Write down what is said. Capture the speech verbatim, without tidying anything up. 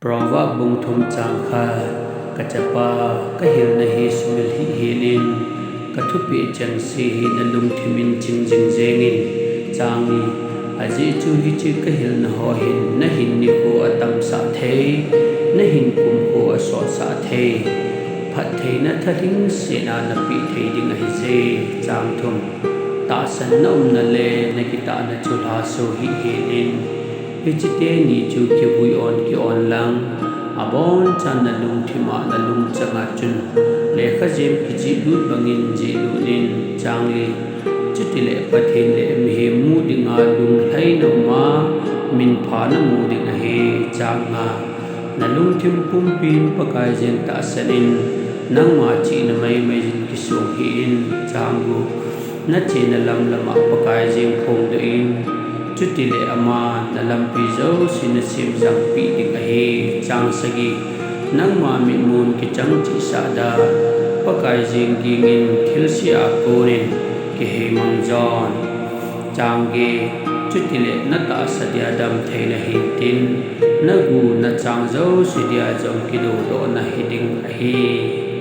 Proverb bung thum chang khat. Ka chapa, ka hilna hi sumil hih hel in, ka thupeh chengse hi na lungthim in ching jing jeng in. Chang ni. Ajeh chu hiche ka hilna ho hin na hin nikho atamsah thei, na hin kumkho asotsah thei, phattheina thalhing sena na peh thei ding ahije. Chang thum. Tahsanna umna le na kitahna chu lhaso hih hel in, hiche teni chu kivui on ki-on lang, abonchan na lungthim a na lungchang a chun lekha jem kijih lut bangin jih lut in. Chang li. Chutile Pathen le mihem mu dinga lunglhaina um a, minpha na mu ding ahi. Chang nga. Na lungthim pumpin Pakai jeng tahsan in, nangma chihna maimai jin kisong hih in. Chang gup. Na chena lam lama Pakai jeng phongdoh in, chutile ama na lampi jouse na semjang peh ding ahi. Chang sagi. Nangma mitmun kichang chihsah dan, Pakai jeng ging in thilse a kon in kihei mang jon. Chang get. Chutile na tahsa dia damtheina hintin, na gu na chang jouse dia jong kidodohna hiding ahi.